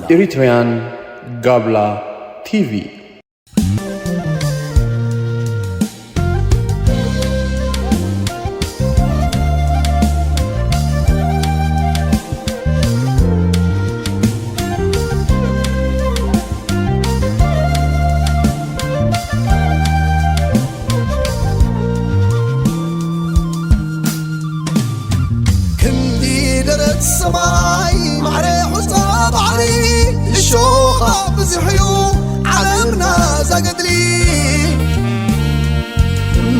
Eritrean Gabla T V. ክንዲ ደረት ሰማይ ማዕረ ሑጻ ባሕሪ እሾኻ ብዙሕ እዩ ዓለምና ዛገድሊ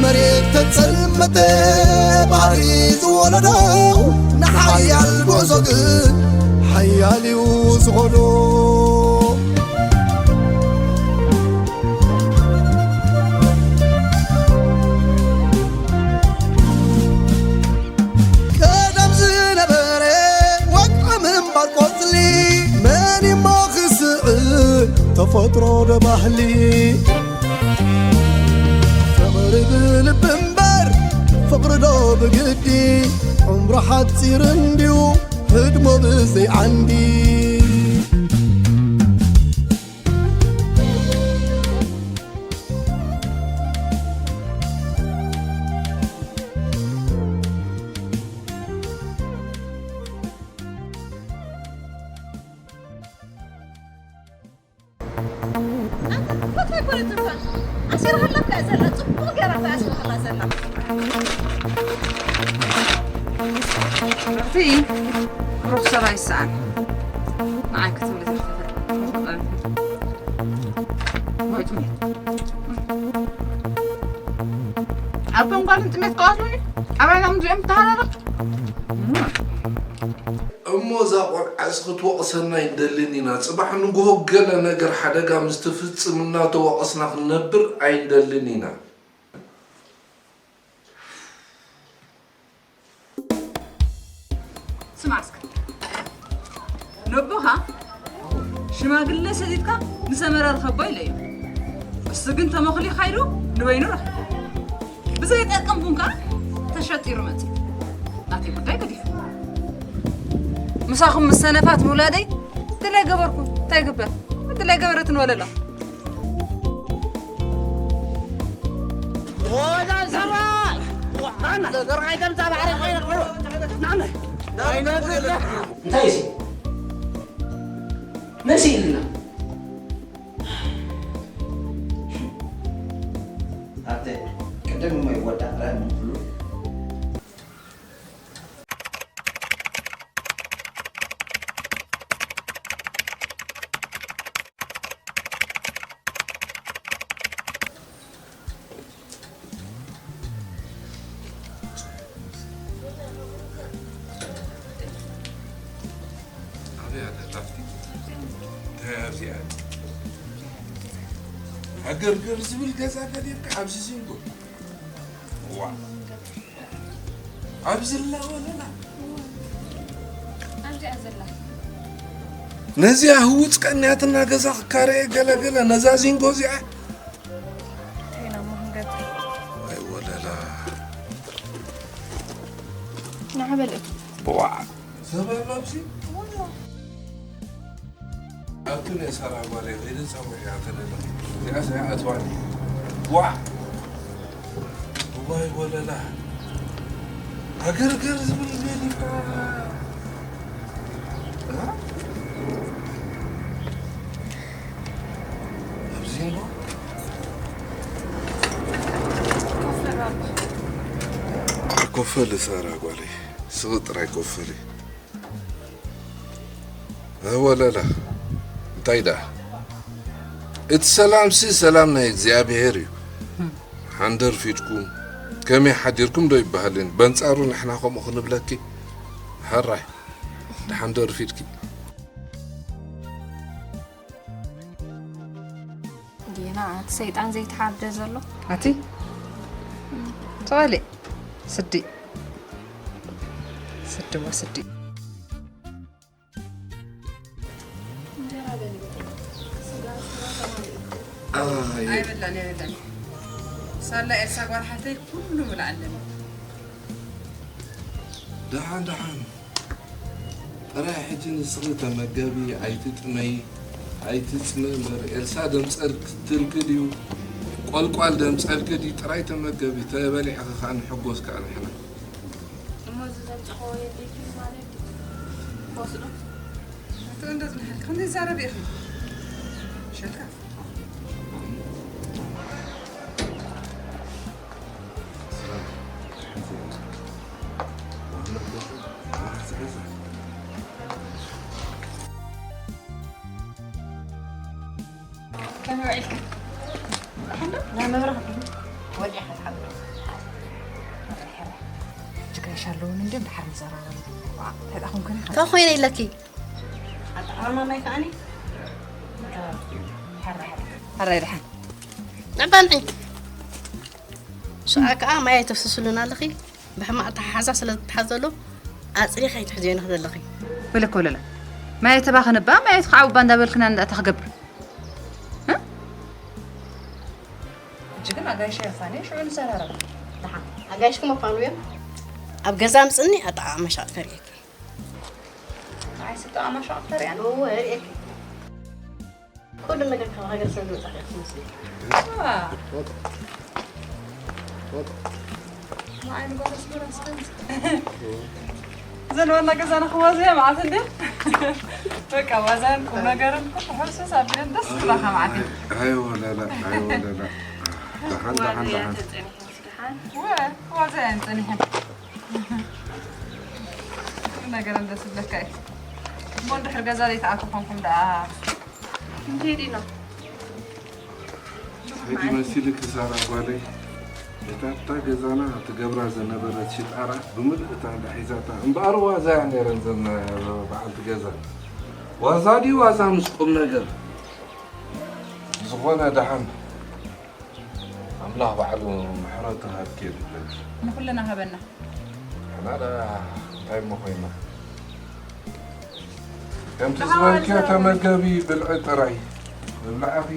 መሬት ተጸልመተ ባሕሪ ዝወለዶ ንሓያል ጉዕዞ ግን ሓያል እዩ ዝኸዶ። ቀደም ዝነበረ ወግዒ ምንባር ቆጽሊ መን እሞ ክስዕር ተፈጥሮ ዶ ባህሊ ፍቕሪ ብልቢ እምበር ፍቕሪ ዶ ብግዲ ዕምሩ ሓጺር እንድዩ ህድሞ ብዘይ ዓንዲ። ኣሲርሃላ እኮ እያ ዘላ፣ ጽቡቕ ገይራ እኮ ኣሲርሃላ ዘላ። እቲ ብሩኽ ሰብኣይ ይሰኣን። ንዓይ ክትብል ዘይትኽእል። ወይ ጥሜት። ኣቦን ጓልን ጥሜት ክቐትሉኒ? ኣባይ ላም እዚኦም ተሃራረቕ? እሞ እዛ ቆልዓስ ክትወቕሰና ኣይንደልን ኢና። ጽባሕ ንግሆ ገለ ነገር ሓደጋ ምስ ትፍጽም እናተወቐስና ክንነብር ኣይንደልን ኢና። ስማዕ እስከ፣ ነቦኻ ሽማግለ ሰዲድካ ንሰመረ ርኸቦ ኢለዮ። እሱ ግን ተመኽልዩ ካይዱ ንበይኑ ረኸቦ። ብዘይጠቅም ቡን ከኣ ተሸጢሩ መጺኡ። ናተይ ጉዳይ ገዲፉ። ምሳኹም ምስ ሰነፋት ምውላደይ ድላይ ገበርኩ። እንታይ ይግበር? ድላይ ገበረትን ወለላ። እንታይ እዚ? መን ስኢልና? ኣተ ቅድም እሞ ይወዳእ ራይ ምንክሉ። ሃገርገር ዝብል ገዛ ገዲርካ ኣብዚ ሲንጎ ዋ ኣብዚ ላ ወለላ ኣብዚኣ ዘላ ነዚኣ ህውፅ ቀንያትና ገዛ ክካረየ ገለገለ ነዛ ዚንጎ እዚኣ ተይና እሞ ክንገብር ወይ ወለላ ንዓበል እቱ ብዋዕ ዘበሎ ኣብዚ ኣብቲ ናይ ሳራ ጓል ከይደ ፀውዕ እያ ተለለ እዚኣ ሳያ ኣትዋኒ ዋዕ እዋይ ወለላ ሃገርገር ዝብል ገዲፍካ ኣብዚ እሞ ኮፈል ሳራ ጓለይ ስቕ ጥራይ ኮፈል ወለላ እንታይ ደኣ እቲ ሰላምሲ ሰላም ናይ እግዚኣብሔር እዩ ሓንደር ፊድኩም ከመይ ሓዲርኩም ዶ ይበሃልን በንጻሩ ንሕና ከምኡ ክንብለኪ ሕራይ ደሓን ዶ ርፊድኪ ዲና እቲ ሰይጣን ዘይተሓርደ ዘሎ ኣቲ ተዋሊ ስዲ ስዲ ሞ ስዲ ኣይበላን ኣይበላን ሳላ ኤልሳ ጓል ሓተይ ኩሉ ብላ ኣለኒ ደሓን ደሓን። ጥራይ ሕጂ ንስኺ ተመገቢ፣ ኣይትጥመዪ፣ ኣይትጽመምር። ኤልሳ ደምጸርክትልኪ ድዩ? ቆልቋል ደምጸልኪ ድዩ? ጥራይ ተመገቢ፣ ተበሊዕኺ ከኣ ንሕጎስ ከኣ ንሕና። እሞ እዚ ዘምጻእክዎ የድልይኪ ማለት ድዩ? ክወስዶ? ኣቶ እንዶ ዝንሓልካ ክንደይ ይዛረብ ኢኺ? ሸልካ። ከመይ ውዒልካ? ደሓን ዶ? ናይ መብራህቲ ወዲእኻ ትሓብሮ። ሕራይ፣ ሕራይ። ችግር የሻለውን እንዲም ድሓር ንዘራረብ። ዋ፣ እንታይ ደኣ ኮንኩ ኢኻ? እንታይ ኮይነ ኢለኪ? ኣጠዓርማ ማይ ከዓኒ? ሕራይ፣ ሕራይ። ሕራይ ደሓን። ንዕባ ንዒ። ሽኣ ከኣ ማይ ኣይተፍስስሉን ኣለኺ። ብሕማቕ ኣተሓሕዛ ስለ ዝትሓዝ ዘሎ፣ ኣጽሪኺ ኣይትሕዝዮ ኢኺ ዘለኺ። ወለኮ ወለላ። ማየት ተባኽን እባ፣ ማየት ከዓ እባ እንዳበልክና እንዳታ ክገብር። እ? ሕጂ ግን ኣጋይሽ የፋንየ፣ ሽዑ ንዘራረብ። ደሓን። ኣጋይሽኩም ኣፋንዮም። ኣብ ገዛ ምጽኒ ኣጠዓዕማ ሻቕ ከርእየኪ። ኣይ፣ ስጠዓዕማ ሻቕ ከርእያ? እወ፣ እርእየኪ። ኩሉ ነገር ካብ ሃገር ስለ ዝመጻእካ ኢኻ ትመስሊ። ዋ። ንዓይ ንጓል ኣስመራ ስለ እዘን ዋና ገዛና ክዋዘያ መዓት እንዴ? በቃ ዋዛን ቁም ነገርን ኩሉ ሕውስውስ ኣቢለን ደስ ዝብላኻ መዓት እዩ። ኣይ ወለላ፣ ኣይ ወለላ። ደሓን፣ ደሓን፣ ዋዘያ ደሓን። ተጸኒሐን ደሓን። ወ-፣ ዋዘያ እየን ጸኒሐን። ኩሉ ነገር ደስ ዝብለካ እዩ። እሞ እንድሕር ገዛ ዘይተኣቱ ኮንኩም ደኣ እንታይ ዲና? ሕጂ መሲልኪ ሳራ ጓለይ፣ እታ፣ እታ ገዛና ትገብራ ዝነበረት ሽጣራ ብምልእታ እንዳ ሒዛታ። እምበኣር ዋዛ እያ ነይረን ዘን በዓልቲ ገዛ። ዋዛ ድዩ ዋዛ ምስ ቁም ነገር? ዝኾነ ደሓን ኣምላኽ ባዕሉ ምሕረቱ ሃብኪ የድለኪ። ንኹልና ሃበና። ንሕና ደኣ እንታይ እሞ ኮይና? ከምቲ ዝበልክዮ ተመገቢ፣ ብልዒ ጥራይ። ምብላዕኺ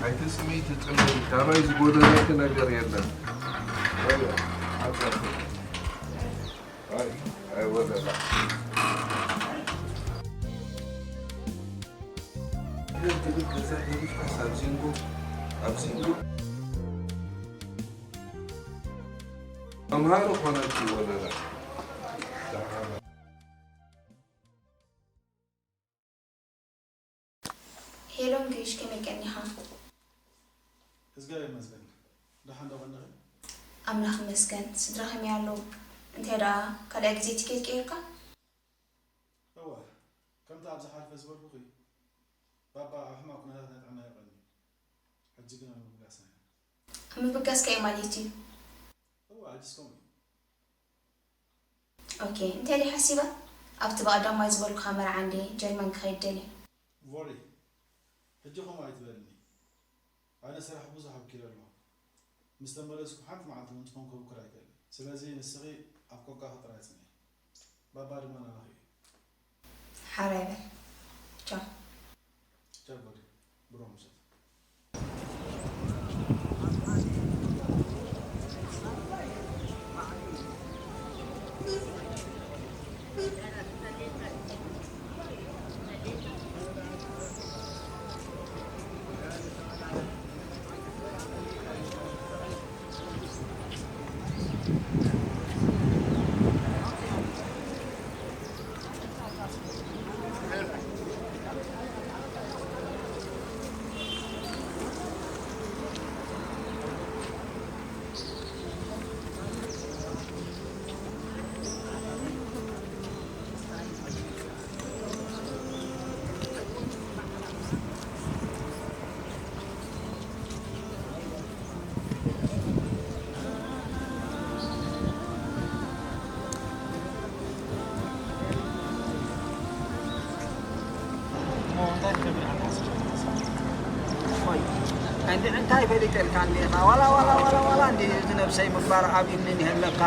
ኣይትጽምይ፣ ትጽምይ። ካባይ ዝጎደለኪ ነገር የለን። ኣይ፣ ሓጸርኪ። ኣይ፣ ኣይ፣ ወለላ። ትብል ገዛ ገዲፍካስ ኣብ ዚንጎ፣ ኣብ ዚንጎ። መምሃሪ ኾነኪ ወለላ። ሄሎ እንግሊሽ፣ ከመይ ቀኒኻ? እግዚኣብሔር ይመስገን። ደሓን ዶ ቀኒኺ? ኣምላኽ ይመስገን። ስድራ ከመይ ኣለዉ? እንታይ ደኣ ካልኣይ ግዜ ቲኬት ቀይርካ? እወ፣ ከምቲ ኣብ ዝሓለፈ ዝበልኩኺ፣ ባባ ኣብ ሕማቕ ኩነታት ናይ ጥዕና እዩ ቀንዩ። ሕጂ ግን ኣብ ምብጋስና ኢና። ኣብ ምብጋስ ከ ማለት እዩ? እወ፣ ሕጂስ ከምኡ እዩ። ኦኬ፣ እንታይ ደይ ሓሲባ? ኣብቲ ብቐዳማይ ዝበልኩኻ መርዓ እንድየ ጀርመን ክኸይድ ደልየ። ቮሪ፣ ሕጂ ከምኡ ኣይትበልኒ። ኣነ ስራሕ ብዙሕ ኣብኪረ ኣለኹ። ምስ ተመለስኩ ሓንቲ መዓልቲ እውን ዝኾንኩ ከብክር ኣይክእልን። ስለዚ ንስኺ ኣብ ቆንቃኺ ጥራይ ጽንዒ። ባባ ድማ ናባኺ እዩ። ሓራይ በል። ቻው። ቻው ጓደይ። ብሩኽ ምሸት። እሞ እንታይ ክገብር ኢኻ ትሓስብ? ሆይ፣ እንዲ እንታይ ፈሊጠልካ እንዲኻ? ዋላ፣ ዋላ፣ ዋላ፣ ዋላ እንዲ እዚ ነብሰይ ምባል ኣብ እምኒ እንሄለካ።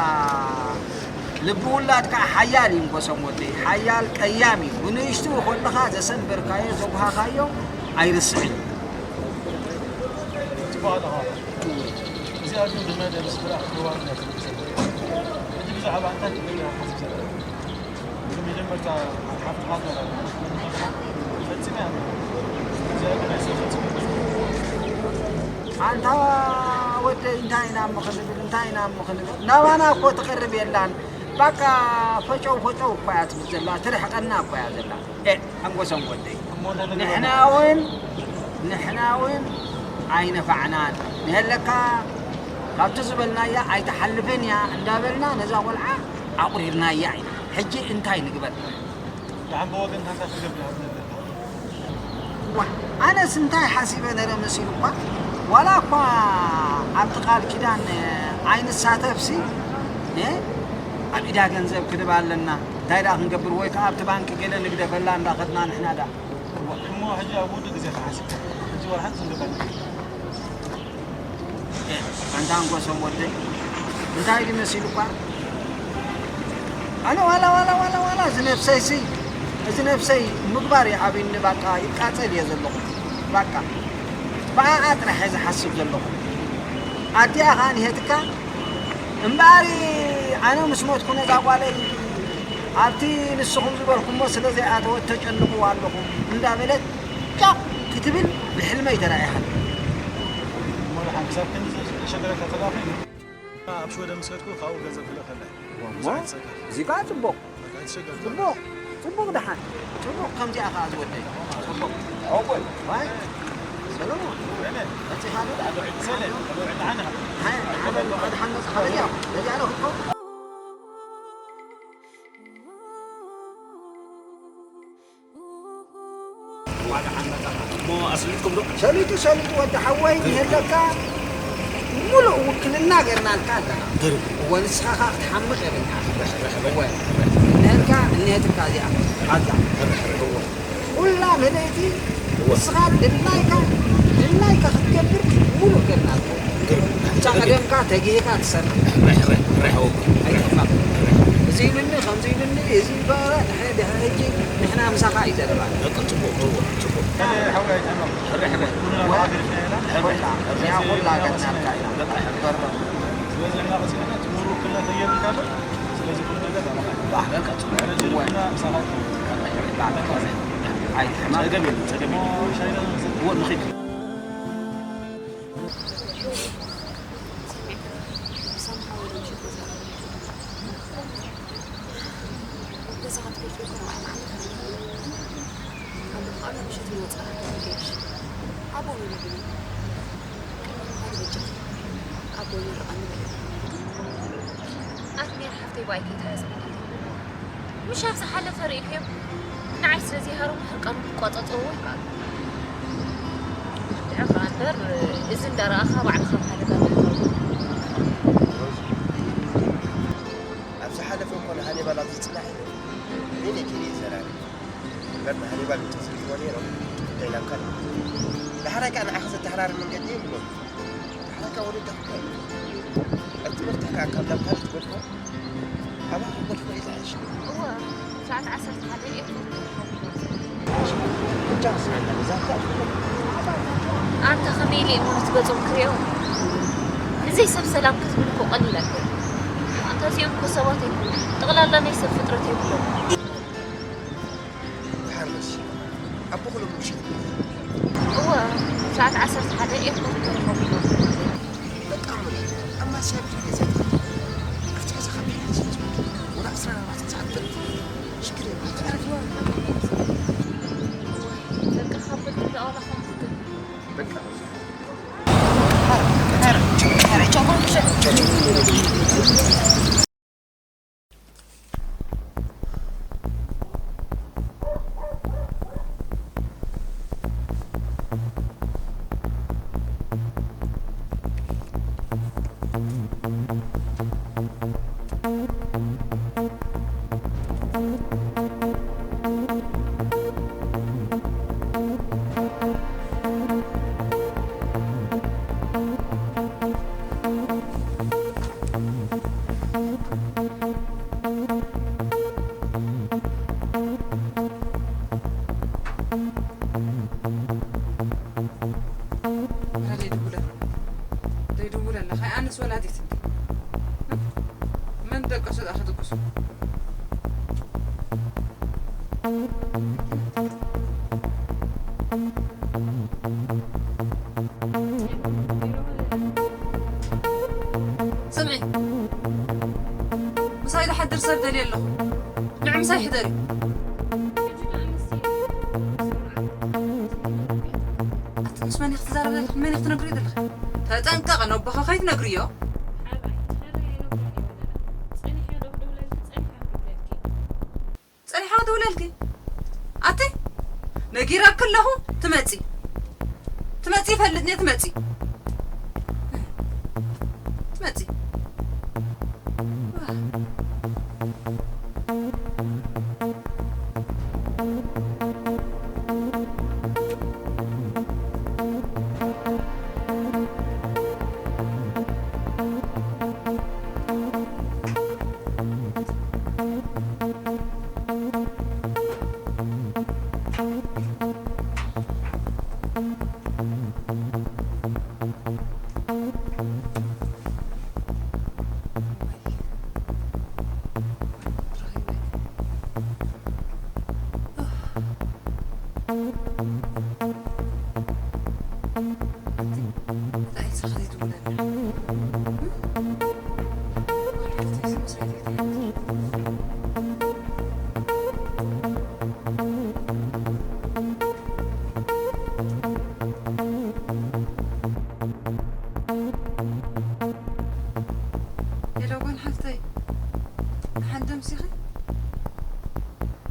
ልቢ ውላድ ከዓ ሓያል እዩ እንኮ ሰም ወደይ፣ ሓያል ቀያም እዩ። ብንእሽትኡ ከለኻ ዘሰንበርካዮ፣ ዘጉሃኻዮ ኣይርስዕን እዩ። ጽቡቕ ኣለኻ። እዚኣ ግን ብመደብ ስድራ ክትህዋ ምኽንያት እዩ። ሕጂ ብዛዕባ ኣብ ኣንታ ጅግና ሓስብ ሰለ እዚ መጀመርታ ሓፍትኻ ተራ ፈጺመ እዚኣ ግን ኣይሰፈጽመ ኣንታ ወደይ እንታይ ኢና እሞ ክንብል እንታይ ኢና እሞ ክንብል ናባና እኮ ትቐርብ የላን። ባቃ ፈጨው ፈጨው እኮ እያ ትብል ዘላ ትርሕቀና እኮ እያ ዘላ። ኤ ሓንጎሶም ወደይ ንሕና እውን ንሕና እውን ኣይነፋዕናን። ንሀለካ ካብቲ ዝበልናያ ኣይትሓልፍን እያ እንዳበልና ነዛ ቆልዓ ኣቑሪርናያ ኢና። ሕጂ እንታይ ንግበር? ደሓን ብወገንካ እንታይ ክገብር ኢኻ ትነግረና? ዋ ኣነስ እንታይ ሓሲበ ነረ መሲሉ እኳ ዋላ እኳ ኣብቲ ቃል ኪዳን ኣይንሳተፍሲ እ ኣብ ኢዳ ገንዘብ ክድባ ኣለና እንታይ ደኣ ክንገብር ወይ ከዓ ኣብቲ ባንኪ ገለ ንግደፈላ እንዳኸድና ንሕና ደኣ እሞ ሕጂ ኣብ ውድእ ግዜ ተሓሲብካ ሕጂ ዋላ ሓንቲ ዝንገባኒ ኣንታ ኣንጎሶም ወደይ እንታይ ድዩ መሲሉ እኳ ኣነ ዋላ ዋላ ዋላ ዋላ እዚ ነብሰይሲ እዚ ነብሰይ ምግባር ይኣብይኒ ባቃ ይቃጸል እየ ዘለኹ ባቃ ብኣኣ ጥራሕ እየ ዝሓስብ ዘለኹ ኣዲኣ ኸኣ ንሄትካ እምበኣሪ ኣነ ምስ ሞትኩ ነዛ ጓለይ ኣብቲ ንስኹም ዝበልኩሞ ስለ ዘይኣተወት ተጨንቕዋ ኣለኹም እንዳበለት ጫቕ ክትብል ብሕልመይ ተራኢኻኒ። እሞ ደሓን ክሳብ ክንዲ ዘሸገረካ ተላ ኮይኑ ኣብ ሽወደን ምስ ከድኩ ካብኡ ገንዘብ ክልእኸላ እየ። እሞ እዚ ከዓ ፅቡቕ። ፅቡቕ ፅቡቕ ደሓን ፅቡቕ ከምዚኣ ከዓ ዝወደይ ፅቡቕ። ሰለሞን በፂኻ ዶ? ደሓን መፅኻ በዚኣ በዚኣ ዶ ክትከው? ሰሊጡ ሰሊጡ ወዲ ሓወይ ይህለካ ሙሉእ ውክልና ገርናልካ ኣለና። እወ ንስኻ ኸዓ ክትሓምቕ የብልካ። እወ እነህልካ እነህትካ እዚኣ ኣዛ። እወ ኩላ መለይቲ ንስኻ ድላይካ ድላይካ ክትገብር ሙሉእ ገርናልካ። ብቻ ቀደምካ ተጊህካ ትሰርሕ ኣይትሕመቕ። እዚ ኢሉኒ ከምዚ ኢሉኒ እዚ ይበረ ድሕሪ ድሕሪ ሕጂ ንሕና ምሳኻ እዩ ዘረባና። በቃ ጽቡቕ ጽቡቕ ጽቡቕ። ሕረ ሕረ ኩላ ገጽናልካ ኢና። ኣቦ ይመርቐኒ በል። ኣት ሜር ሓፍተይ ብኣይ ከይተሓዝኒ። ምሽ ኣብ ዝሓለፈ ርኢኽዮም ንዓይ ስለ ዘይሃርሙ ሕርቃኖም ክቋጻጸርዎ ይከኣሉ። ድሕሪ ከኣ እምበር እዚ እንዳረኣኻ ባዕልኻ ኣብ ሓደጋ ምእታው። ኣብ ዝሓለፈ እኮ ንሃኒባል ኣብዚ ጽናሕ ኢለ ነይነ ከይደ ይዘራረብ። እምበር ንሃኒባል እንተዝርእይዎ ነይሮም እንታይ ኢላምካ ነይሩ። ዳሕራይ ከኣ ንዓኻ ዘተሃራሪ መንገዲ የብሎምን። ዳሕራይ ከኣ ወለድኻ እንታይ ይብሉ? ኣብ ትምህርትኻ ከኣ ካብ ላምካሪ ትገድፎ ኣባኻ ክገድፎ እዩ ዝሓይሽ። እወ፣ ሰዓት ዓሰርተ ሓደ ኤርፖርት ንረኸብኩም። ብቻ ስምዕና፣ እዛ እንታይ ትብሎ? ኣንታ ከመይ ኢለ እሞ ነቲ ገጾም ክሪኦ? ንዘይ ሰብ ሰላም ክትብል እኮ ቀሊል ኣይኮነን። ኣንታ እዚኦም እኮ ሰባት ኣይኮኑን። ጠቕላላ ናይ ሰብ ፍጥረት የብሎምን። ደሓር መሲ ኣቦኹ ሎሚ ምሸት ይመጽእ። እወ፣ ሰዓት ዓሰርተ ሓደ ኤርፖርት ተረኸብኩ። በቃ እሞ ነይ፣ ኣብ ማስያ ብድሕሪ ገዛ ይትኸል። ክትሕዞ ካብ ቢና ስለ ዝኾነ፣ ወላ ዕስራን ኣርባዕተን ሰዓት በል። ሽግር የብሉን። እወ፣ በቃ ካብ በል ትብላ ዋላ ኾንኩ ግን። በቃ። ቻው፣ ቻው፣ ቻው፣ ቻው። ኧረ ዘይድውለ ዘይድውለ ኣለኻ። ኣነስ ወላዲት እንዲ መን ዶ ደቀሱ ደኣ ክትደቅሱ። ስምዒ፣ ምሳይ ዝሓድር ሰብ ደልየ ኣለኹ። ንዕ ምሳይ ሕደሪ። ኣቲ ምስ መን ኢኺ ትዛረቢ ዘለኺ? ንመን ኢኺ ትነግርዮ ዘለኺ? ተጠንቀቒ፣ ነቦኺ ከይትነግርዮ። ጸኒሐ ክድውለልኪ። ኣቲ ነጊረኪ ኣለኹ፣ ትመጺ። ትመጺ ይፈልጥኒ፣ ትመጺ። ትመጺ። ሄሎ ጓል ሓፍተይ፣ ደሓን ደምሲኺ?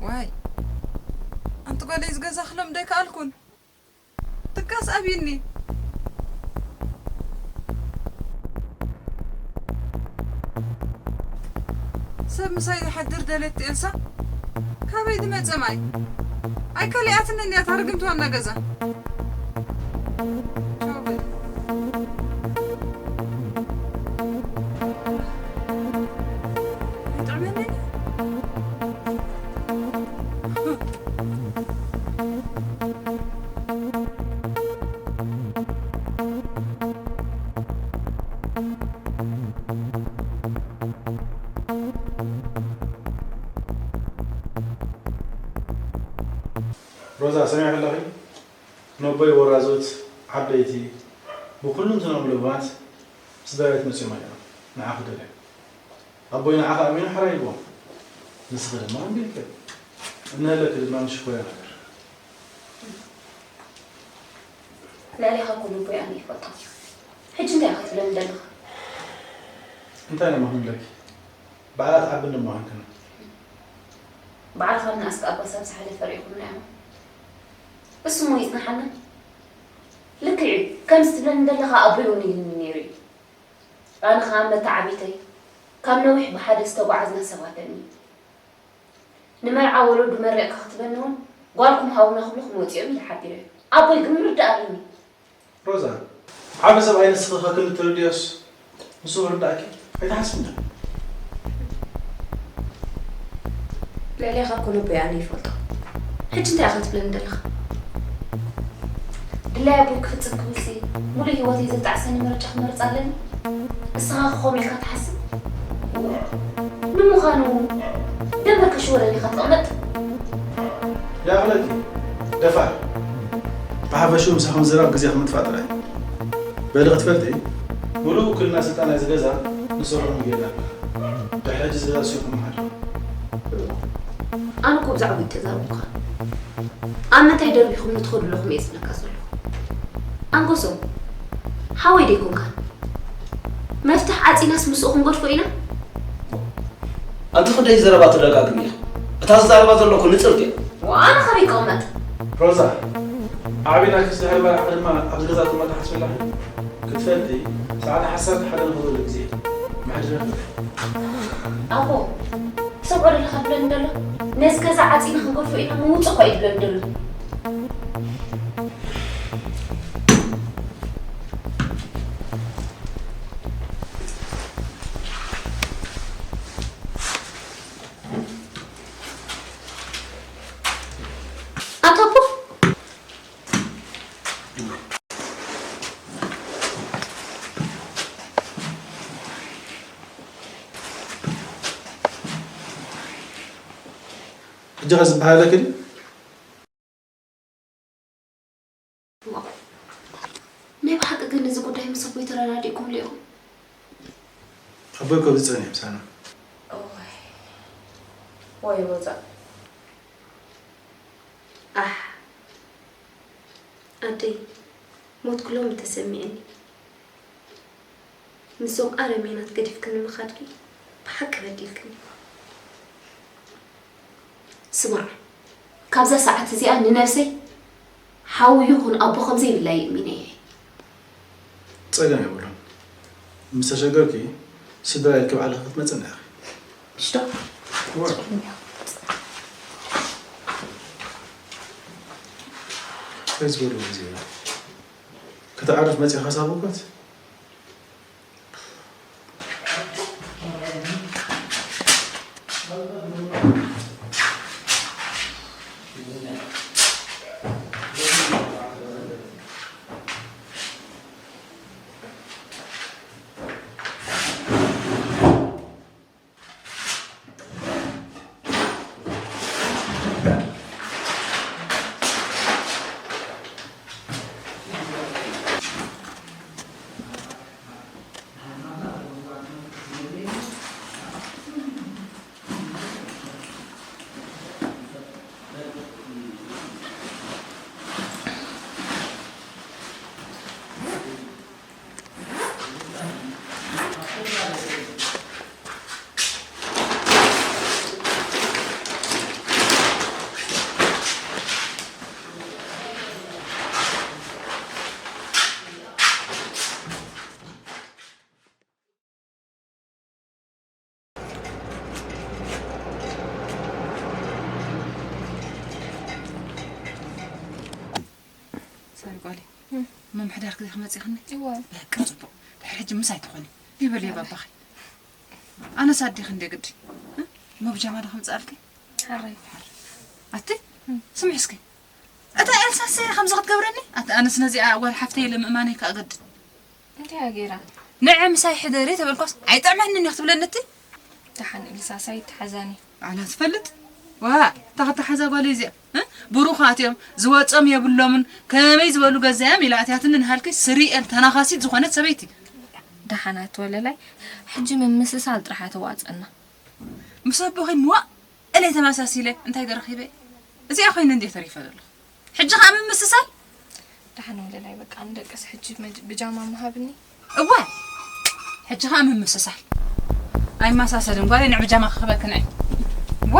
ዋይ፣ ኣንቲ ጓለይ፣ ዝገዛ ክለምዶ ኣይከኣልኩን። ድቃስ ኣብይኒ። ሰብ ምሳይ ዝሓድር ደለቲ ኤልሳ፣ ካበይ ዝመጸ ማይ? ኣይከሊኣትንን እያ እታ ርግምቲ ዋና ገዛ። ቻው በል። ኣይጥዕመንን። ሮዛ፣ ሰሚዕኪ ኣለኺ? ነቦይ ወራዙት ዓበይቲ ብኩሉ እንትኖም ልቡማት ስድራ ቤት መጺኦም ኣለዉ። ንዓኺ ደልዮም። ኣቦይ ንዓኺ ኣሚኑ ሓራይ ይቦም። ንስኺ ድማ ኣንቢልክዮ። እንሀለኪ ድማ ምሽኮያ ነገር። ልዕሌኻ እኮ ነቦይ ኣነ ይፈልጦ። ሕጂ እንታይ ኢኻ ትብለኒ ዘለኻ? እንታይ ደማ ክንብለኪ? ባዕላ ትዓቢ እንደማዃንክን። ባዕልኻ ንኣስካ ኣባ ሳብ ዝሓለፈ ርኢኹምና ኢኹም። እሱ እሞ ይጽንሓና። ልክዕ እዩ። ከምዚ ትብለኒ ዘለኻ ኣቦይ እውን ኢሉኒ ነይሩ እዩ። ኣነ ኸኣ መተዓቢተይ ካብ ነዊሕ ብሓደ ዝተጓዓዝና ሰባት ኣለኒ። ንመርዓ ወለዱ መሪቕካ ክትብለኒ እውን ጓልኩም ሃቡና ክብሉ ክመጹ እዮም ኢለ ሓቢረ። ኣቦይ ግን ምርዳእ ኣብዩኒ። ሮዛ፣ ዓቢ ሰብኣይ ንስኺ ከክሊ ትርድዮስ ንሱ ክርዳእኪ ኣይትሓስብን ዶ? ልዕሌኻ እኮ ነቦይ ኣነ ይፈልጦ። ሕጂ እንታይ ኢኻ ትብለኒ ዘለኻ? ድላይ ኣቦይ ክፍጽም ክብልሲ ሙሉእ ህይወተይ ዘጣዕሰኒ ምርጫ ክመርጽ ኣለኒ? እስኻ ከምኡ ኢልካ ትሓስብ? ንምዃኑ ደንበ ከሽወለኒ ኢኻ ትቕመጥ? ይኣኽለኪ ደፋር። ብሓፈሽኡ ምሳኹም ዝራብ ግዜ ምጥፋእ ጥራይ። በሊ ክትፈልጢ፣ ሙሉእ ውክልና ስልጣን ናይዚ ገዛ ንስርሑ ጌርና። ድሕሪ ሕጂ እዚ ገዛ ንስኹም ምሓድኩም። ኣነ እኮ ብዛዕባ ተዛረብኩኻ። ኣብ ምንታይ ደርቢኹም ንትኸዱ ኣለኹም እየ ዝብለካ ዘለኹ። ኣንጎሶም፣ ሓወይ ደይኮንካ? መፍትሕ ዓጺናስ ምስኡ ክንገድፎ ኢና? ኣንቲ ክንደይ ዘረባ ትደጋግም ኢኺ። እታ ዝዛረባ ዘለኹ ንጽርቲ እያ። ወኣነ ካበይ ክቕመጥ? ሮዛ፣ ዓቢና ክስ ድሕሪ መርዓ ድማ ኣብዚ ገዛ ትቕመጥ ሓስብላ። ክትፈልጢ፣ ሰዓት ዓሰርተ ሓደ ንኽብሉ ግዜ መሕድሪ። ኣቦ፣ ትሰምዖ ዘለኻ ትብለኒ ዘሎ? ነዚ ገዛ ዓጺና ክንገድፎ ኢና፣ ምውጽእ እኳ እዩ ትብለኒ ዘሎ። ኣታ ኣቦ። ሕጂ ኸ ዝበሃለኪ ድዩ? ዋው። ናይ ብሓቂ ግን እዚ ጉዳይ ምስ ኣቦይ ተረዳዲእኩምሉ ኢኹም? ኣቦይ እኮ ብዝጸን እዮም ሳና። እዋይ። ወይ ወዛ። ኣሕ። ኣደይ፣ ሞትኩ ሎሚ ተሰሚዕኒ። ንሶም ኣረሜናት ገዲፍክኒ ምኻድኪ ብሓቂ በዲልክኒ። ስማዕ፣ ካብዛ ሰዓት እዚኣ ንነብሰይ ሓው ይኹን ኣቦ ከም ዘይብላ ይእሚነ እየ። ጸገም የብሉን። ምስ ተሸገርኪ ስድራ ኢልኪ ባዕልኺ ክትመጽና ኢኺ። ሽቶ። እዋ። እንታይ ዝበሉ ግዜ እዩ? ከተዕርፍ መጺኻ ሳቦኮት? ሳሪ ጓለይ፣ ምምሕዳር ክዲ ክመጽእኽኒ? እወ። በቃ ጽቡቕ። ድሕሪ ሕጂ ምሳይ ትኾኒ። ይበል እየ ባባኺ። ኣነስ ኣዴኺ እንደ ግዲ። እ? እሞ ብጃማ ዶ ከምጽኣልኪ? ሓራይ። ኣቲ? ስምዒ እስኪ። እታ ኤልሳስ ከምዚ ክትገብረኒ? ኣቲ ኣነስ ነዚኣ ጓል ሓፍተይ ኢለ ምእማነይ ከኣ ገድድ። እንታይ እያ ገይራ? ንዐ ምሳይ ሕደሪ ተበልኳስ ኣይጥዕመንን እዩ ክትብለኒ እቲ? ደሓን ኤልሳስ ኣይተሓዛኒ። ኣላ ትፈልጥ? ዋ፣ እታ ከተሓዛ ጓለይ እዚኣ። እ? ብሩኻት እዮም፣ ዝወጾም የብሎምን፣ ከመይ ዝበሉ ገዛ እዮም ኢላ ኣትያትኒ ንሃልኪ ስሪኤል ተናኻሲት ዝኾነት ሰበይቲ። ደሓን ኣቲ ወለላይ፣ ሕጂ ምምስሳል ጥራሕ ኣተዋጸና። ምስ ኣቦኺ መዋእ እለ ተመሳሲለ እንታይ ደረኺበ? እዚኣ ኮይነ እንዴ ተሪፈ ዘለኹ? ሕጂ ኸኣ ምምስሳል? ደሓን ወለላይ፣ በቃ ንደቅስ፣ ሕጂ መጅ-፣ ብጃማ ምሃብኒ። እወ፣ ሕጂ ኸኣ ምምስሳል። ኣይመሳሰልን ጓለይ፣ ንዕ ብጃማ ክኽበኪ ንዕ። እወ።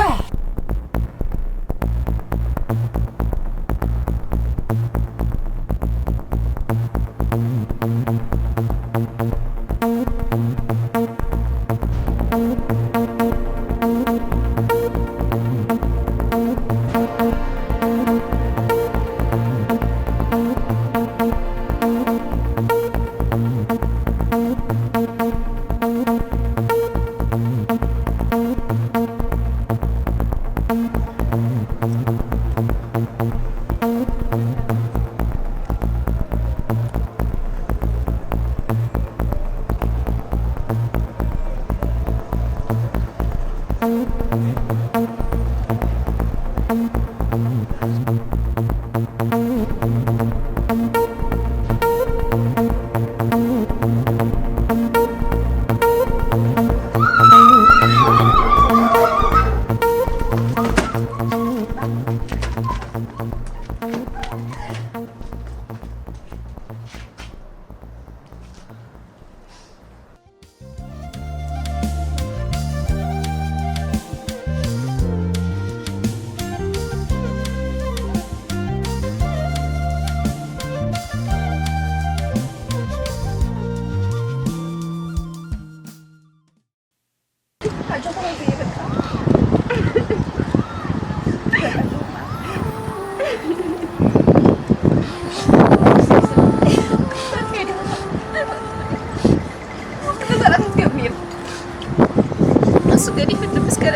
ንሱ ገዲፉ ምስ ከደ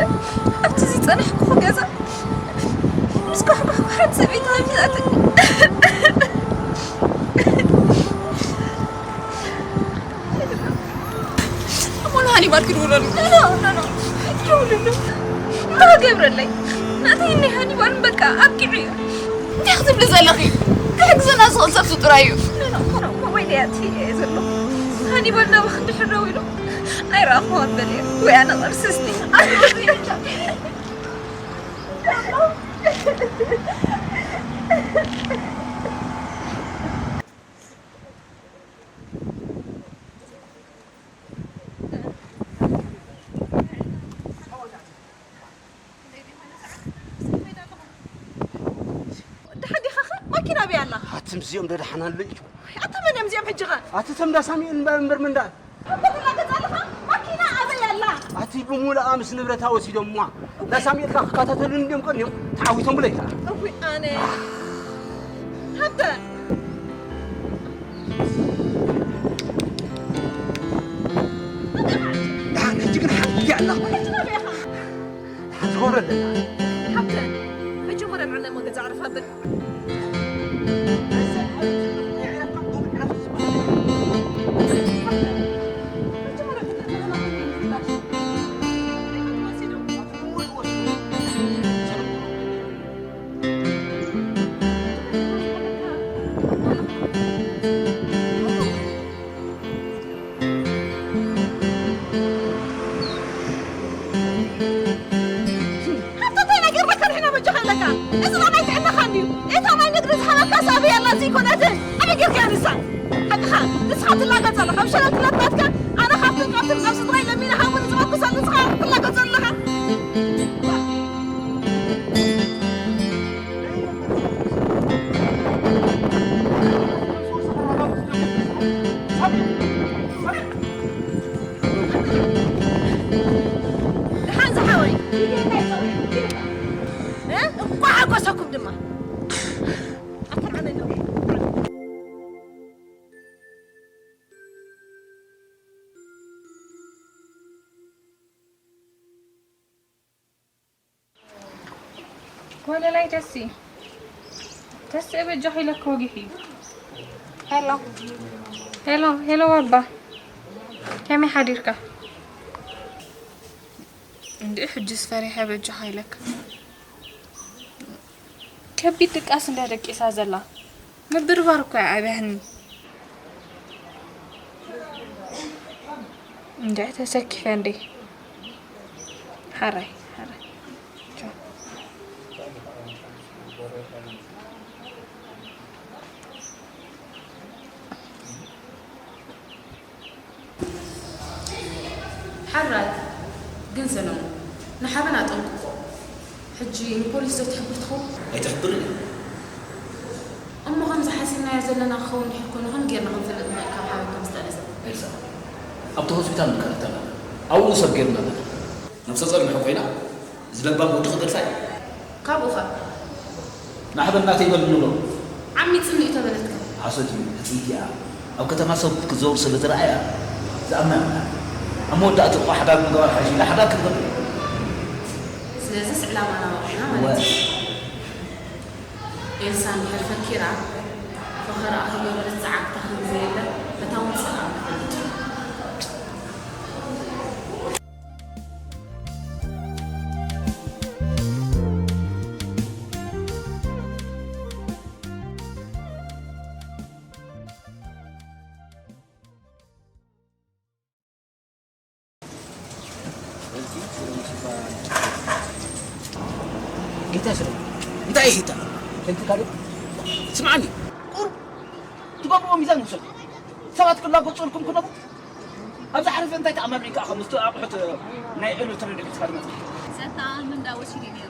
ኣብቲ ዝጸናሕኩ ገዛ ምስ ኳሕኳሕኳሓት ሰበይቲ ኣሚዛትኒ። እሞ ንሃኒባል ክድውለሉ። ኖ፣ ኖ፣ ኖ፣ ኖ። ደውልሉ። እንታይ ገብረለይ? ኖ፣ ኣተይ እኒ ሃኒባል በቃ ኣብቂዑ እዩ። እንታይ ክትብሊ ዘለኺ? ክሕግዘና ዝኽእል ሰብ ጥራይ እዩ። ኖ፣ ኖ፣ ኖ፣ ሞባይል እያ እትይለ እየ ዘሎ። ሃኒባል ናባኺ እንድሕር ደዊሉ ኣይረኣኹዎን በልዮ። ወይ ኣነ ቅርሲ እስቲ። ደሓን ዲኻኸ? ማኪና ኣበይ ኣላ? ኣትም እዚኦም ዶ ደሓን ኣለዩ? ኣታ መን እዮም እዚኦም ሕጂ ኸ? ኣቲ ተም ዳ ሳሚኤል እምበር እምበር መንዳ። ኣታ ትላገጽ ኣለኻ? ማኪና ኣበይ ኣላ? ኣቲ ብሙሉኣ ምስ ንብረታ ወሲዶምዋ። ዳ ሳሚኤል ከኣ ክከታተሉኒ እንድዮም ቀንዮም ተዓዊቶም ብለይ ከኣ። እውይ ኣነ። ሃብተ። ደሓን ሕጂ ግን ሓንቲ ኣላ። ሕጂ ናበይ ኢኻ? ሓንቲ ወረደ። ሃብተ። መጀመርያ ንዕና እሞ ገዛ ዕረፍ ኣብል። ሃብተ እንታይ ነገር መከርሕና በጃኻ ኣለካ? እዚ ናይ ጥዕናኻ እንድዩ። እታ ማይ ምድሪ ዝሃበካ ሳቢ ኣላ ዘይኮነትን። ኣበይ ጌርካያ ንሳ? ሓቅኻ፣ ንስኻ ትላገጽ ኣለኻ። ኣብ ሸለል ትለጥባትካ፣ ኣነ ካብትን ካብትን ካብ ስድራይ ለሚነ ሃቡኒ ዝበልኩ ሳሉ ንስኻ ትላገጽ ኣለኻ። ደሓን ዝሓወይ፣ እ? እንኳዕ ሓጎሰኩም ድማ። ኣታ ንዓና ይለዉ። ወለላይ ተሲ፣ ተሲ በጃኺ ኢለኪ ወጊሒ። ሄሎ። ሄሎ፣ ሄሎ ባባ። ከመይ ሓዲርካ? እንዴ ሕጅስ ፈሪሐ በጃኻ ኢለካ። ከቢድ ድቃስ እንዳ ደቂሳ ዘላ። ምብርባር እኮ እያ ኣብያኒ። እንዴ ተሰኪፈ እንዴ። ሓራይ፣ ሓራይ። ቻው። ሓራይ ግን ሰለሙን፣ ንሓበን ኣጠንቅቆ። ሕጂ ንፖሊስ ዶ ትሕብር ትኸውን? ኣይትሕብርን እያ። እሞ ከምዚ ሓሲብናዮ ዘለና ክኸውን ድሕር ኮይኑ፣ ከመይ ጌርና ክንፈልጥ ንኽእል ካብ ሓበን ከም ዝተኣዘዘ? ኤልሳ፣ ኣብቲ ሆስፒታል ንከታተል ኣለና። ኣብኡ ሰብ ጌርና ኣለና። ነብሰ ጾር እንድሕር ኮይና፣ እዚ ለባም ወዲ ክገድፋ እዩ። ካብኡ ኸ? ንሓበን ናተይ በል ንብሎ። ዓሚጽኒ እዩ ተበለትካ። ሓሶት እዩ፣ ሕጽይቲ እያ። ኣብ ከተማ ሰብ ክትዘውር ስለ ዝረኣያ ዝኣምና ይብላ። ኣብ መወዳእትኡ እኮ ሓዳግ ምግባር ሓይሽ ኢላ ሓዳግ ክትገብር እያ። ስለዚስ ዕላማና ወቒዕና ማለት እዩ። ኤልሳ እንድሕር ፈኪራ፣ ፈኸራኣ ከይወረደት ዝዓግታ ከም ዘየለ ፈታውን ጽልኣን ክፈልጥ እዩ። ጌታ ስለ እንታይ ጌታ? ከንቲ ካልእ ስምዓኒ፣ ቁሩብ ትገብርዎ ሚዛን ውሰዱ። ሰባት ክላገጹ ኢልኩም ክነቡ፣ ኣብዚ ሓሪፈ እንታይ ተኣማሚንካ ኢኻ ምስቲ ኣቑሑት ናይ ዕሉ ትርድእ ሒዝካ ትመጽእ? ሰታ ምንዳ ወሲዱ ነይሩ።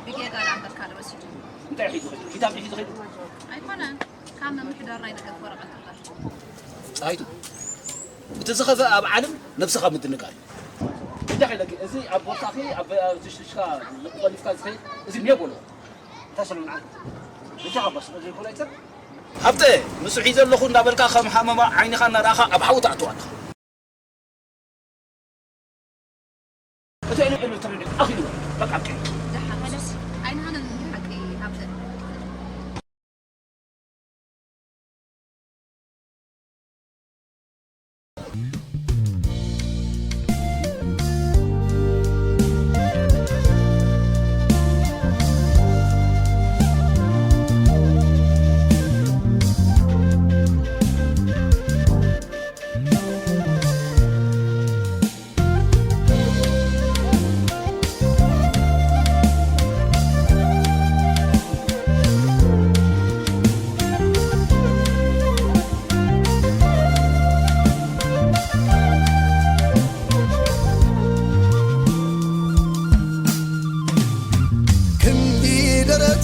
ብጌጋ ዳኣ እምበርካ ዶ ወሲዱ? እንታይ ሒዙ ኸይዱ? ኪታብ ሒዙ ኸይዱ? ኣይኮነን። ካብ ምምሕዳር ናይ ደገፍ ወረቐት እምበር። ጸሃይቱ፣ እቲ ዝኸፍአ ኣብ ዓለም ነብስኻ ምድንጋር እዩ። እንታይ ኢለኪ፣ እዚ ኣብ ቦርሳኺ፣ ኣብ፣ ኣብ ትሽትሽካ ቆሊፍካ ዝኸይድ፣ እዚ ሜቦ ኣሎ። እንታይ ሰለሙን ዓለም? እንታይ ሓባስ፣ እዚ ኩሉ ኣይጸር? ሃብተ፣ ንሱ ሒዘ ኣለኹ እንዳበልካ ከም ሃመማ ዓይንኻ እናረኣኻ ኣብ ሓዊ ትኣትዎ ኣለኻ። እቲ ዕልል ዕልል ትብል ኣኺሉ በቃ ኣብቂዑ። ደሓን፣ ኣይንሃነን ሓቂ ሃብተ።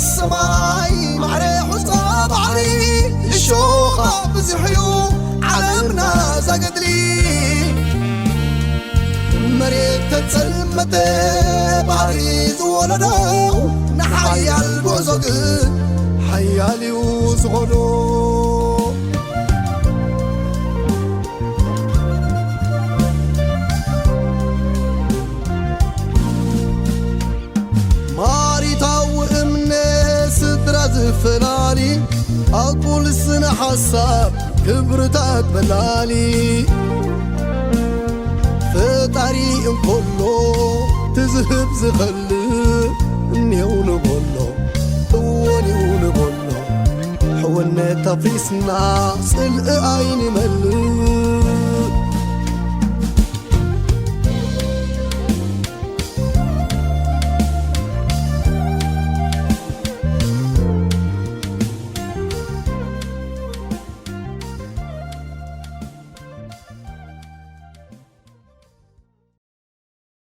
ሰማይ ማዕረ ሑጻ ባሕሪ እሾኻ ብዙሕ እዩ ዓለምና ዛገድሊ። መሬት ተጸልመተ ባሕሪ ዝወለዶ ንሓያል ጉዕዞ ግን ሓያል እዩ ዝኾዶ። ማሪታዊ እምነት ስድራ ዝፈላሊ ኣጉል ስነ ሓሳብ ክብርታት በላሊ። ፈጣሪ እንኮሎ ትዝህብ ዝኸልእ እኔው ንበሎ እወ እኔው ንበሎ። ሕውነት ኣፍሪስና ጽልኢ ኣይንመልእ።